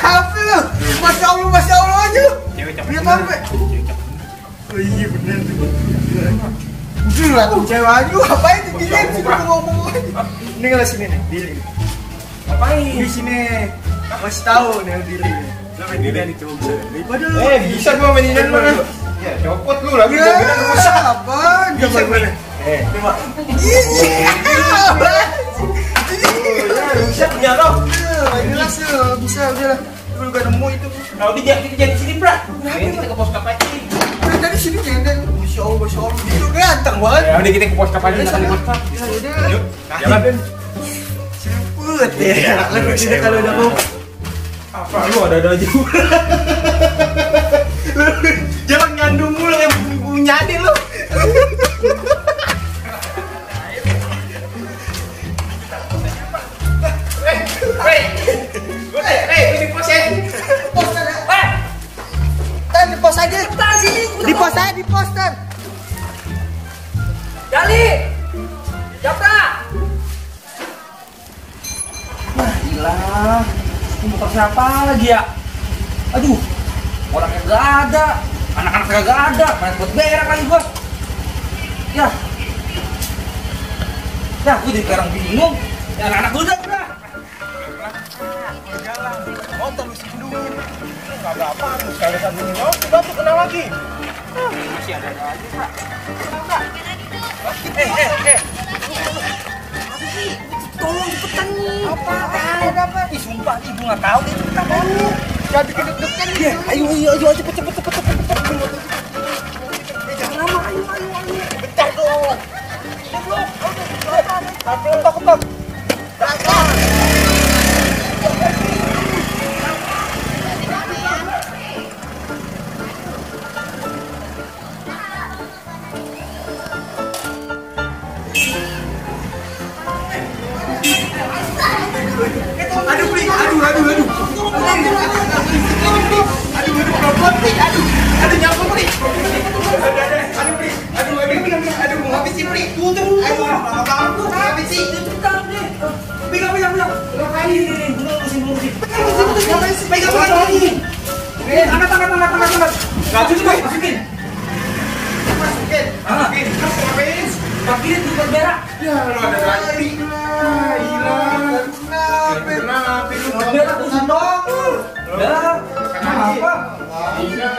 Apa lu? Masya Allah aja lu. Lihat sampai. Oh iya bener tuh. Udah lah tuh cewek aja ngapain tuh sini ngomong. Ini kalau sini nih, Billy. Ngapain? Di sini. Masih tahu nih Billy. Lah ini dari coba. Daripada lu. Bisa gua mainin lu. Ya, copot lu lagi jaminan rusak. Apa? Coba mana? Coba. Rusak punya lo. Jelas tuh, bisa udah lah. Lu gak nemu itu. Kalau kita jadi sini, Bra. Kita ke pos kapal aja. Udah dari sini nyender. Masya Allah. Itu ganteng banget. Ya udah kita ke pos kapal aja sama pos kapal. Ya udah. Yuk, jalan. Sempet ya. Kalau udah mau. Apa lu ada aja. Jangan ngandung mulu yang nyadi lu. Di pos ya. Di pos aja. Di pos aja, di pos tan. Jali, Japra. Wah gila. Ini motor siapa lagi ya? Aduh, orangnya gak ada, anak-anak gak ada, main buat berak lagi gua. Ya, gua jadi sekarang bingung. Ya anak-anak gua udah. Motor lu sinduin. Gak berapa, sekali satu ini mau dibantu kena lagi. Masih ada aja, Pak. Tolong cepetan nih. Apa? Ih, sumpah nih, gua gak tau nih, kita mau. Jangan bikin deg-degan nih. Ayo, cepet. Jangan lama, ayo. Bentar dong. Ketok. Aduh, Pri. Aduh. Nyambung, Pri. Aduh, mau habis sih, Pri. Tunggu. Aduh, mau habis sih. Pegang. Ngapain? Pegang lagi. Angkat. Masukin. Masukin. Pakai itu berak. Ya, lu ada lagi. Hilang. Kenapa? Lu Berak tuh sendok. Lah, kenapa? iya.